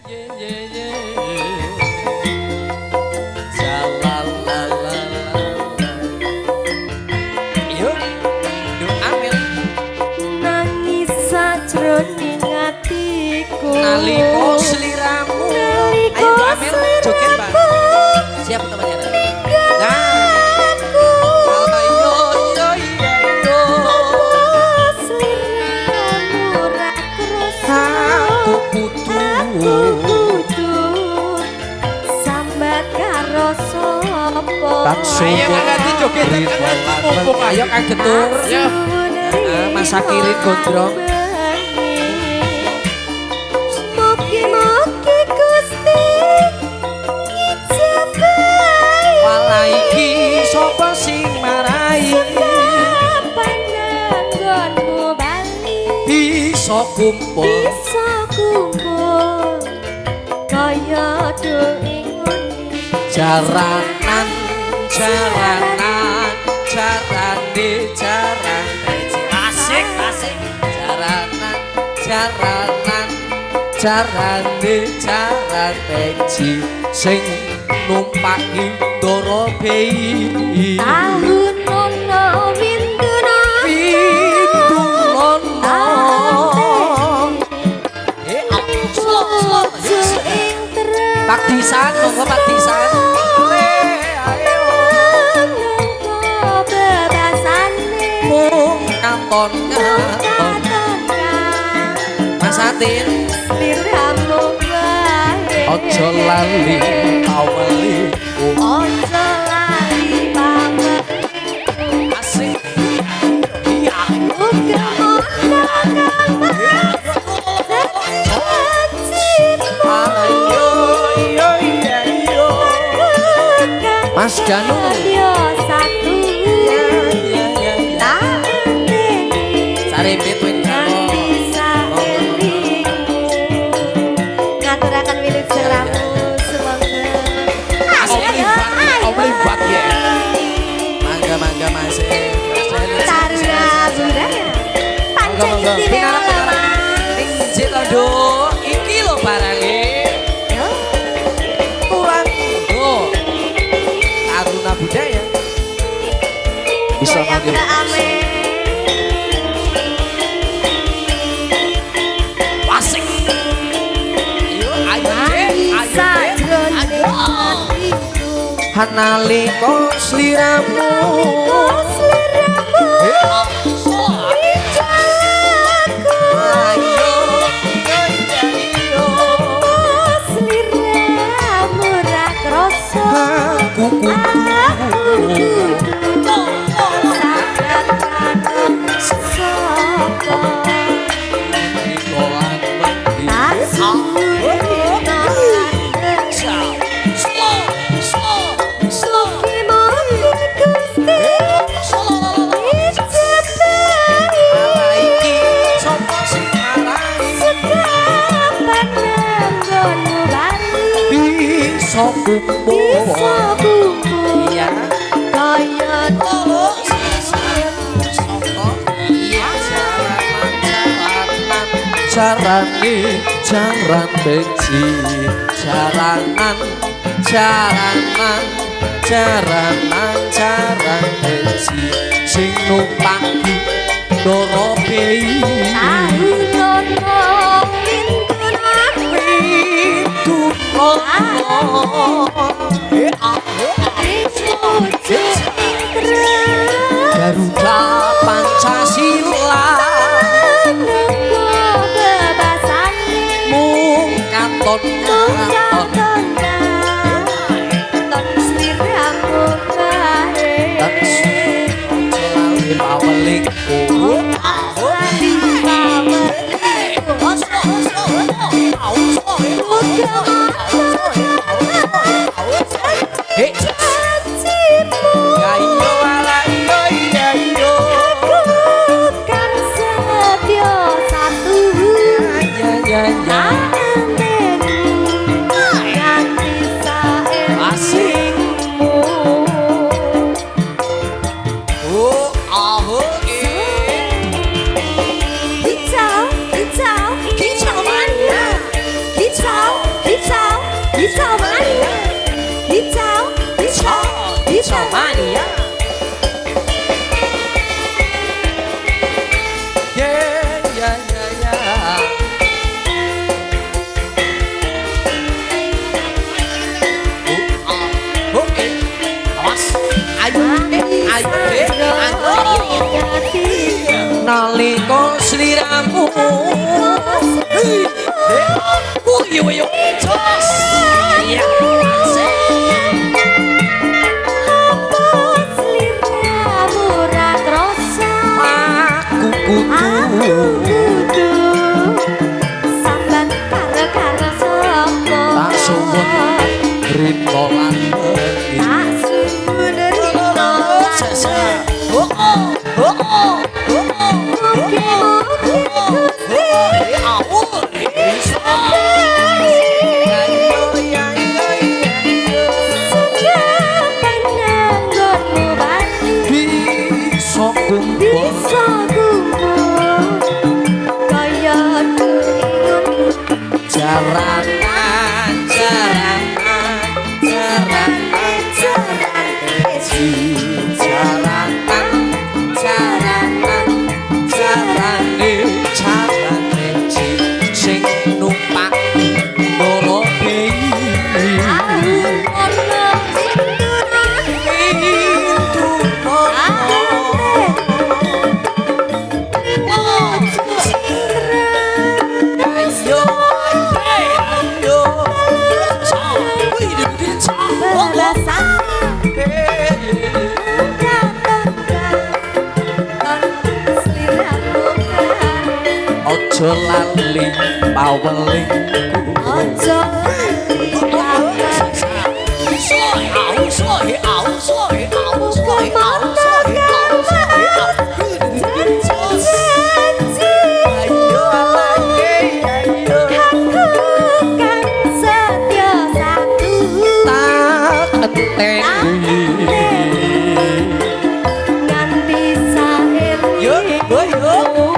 Ye ye ye. Jalalalalala. Yuk, Nduk Amel. Nangis sajroning atiku. Nalika sliramu. Nalika Ayo, Nduk Amel, joget, Pak. sliramu Siap temannya. Nah, aku. Ayo yo yo. Sliramu ra krasa. Aku kudu. Aku kudu sambat karo sapa? Tak Ayo, Kang Adi, joget, Kang Adi, mumpung Ayo, Kang Getur. Ya. Ah, Mas Akirin gondrong. Mugi-mugi Gusti ngijabahi. Walah, iki sapa sing marai? Kapan nggonmu bali? Bisa kumpul. Bisa kumpul kaya do ing ngene. Jaranan, jaranan, jarane, jaran. Asik, asik. Jaranan, jaranan, jarane, jaran peci sing numpaki Ndoro Bei. Tahun nono winduna. Pitunono. Eh, slow, slow. Ing terang. Pak Disan, monggo, Pak Disan. Ayo. Nangka bebasane. Mung katon katon. Mas Atin. Sliramu wae. Ojo lali paweli. Ojo lali paweliku. Asik. Iya. Uga mono kang Mas janjimu. Ayo yo iya yo. Mas Danu. Yo satu. Ya ya ya. Tak enteni. Saripit wit. Nganti saelingmu. Ngaturaken wilujeng rawuh sumangga. Om Limbat, Om Limbat ya. Mangga mangga, Mas. Taruna budaya. Pancen Monggo, monggo. istimewa Pinarep, pinarep. Mas. Ning jek to, Nduk. Iki lho barange. Yo. Turang. Oh. Taruna budaya. Bisa Goyang manggil. ke Amin. Asik. Ayo, ayo, Dek. Ayo, Dek. Sajroning Ayo. atiku. Nalika sliramu. Nalika sliramu. Aku. Ayo, ayo. Sliramu ra krasa. Aku kudu. Aku kudu sambat karo sapa? Tak suwun. Mugi-mugi Gusti ngijabahi. Sekapan nggonmu bali? Bisa kumpul. Bisa kumpul. Iya. Kaya Jarane jaran peci, jaranan, jaranan, jaranan, jaran peci sing numpaki Ndoro Bei. Tahun nono winduna. Pitunono. Garuda Pancasila. Mung katon katon. Lali pawelingku. Hei, ya iyo ala iyo iya iyo. Ya ya ya. Asik. Oh, ah, oh, eh. Kicau, kicau, Kicau mana? Kicau. Bisa mania. Bisa, bisa, bisa Mania. Yeah, yeah, yeah, yeah. Oke. Awas. Ayo, ayo, ayo. Nalika sliramu Yo yo. Jos. Ya. Apa sliramu ra krasa? Aku kudu Aku kudu sambat karo karo sapa? Tak suwun rino lan wengi. Tak suwun rino lan Oh oh. Oh oh. Oh oh. Mugi-mugi Gusti sejapan nggonmu bali. Bisa kumpul Bisa kumpul kaya ingun. Jaranan, jaranan, jaranan, Jaran jaranan, jaranan, jarane, jarane sing numpak Ndoro Dewi. Ono Pintu ayo, ayo, aja lali pawelingku. Ojo lali janji Ayo ayo aku kang setya satu tak enteni nganti sair. Yo yo yo.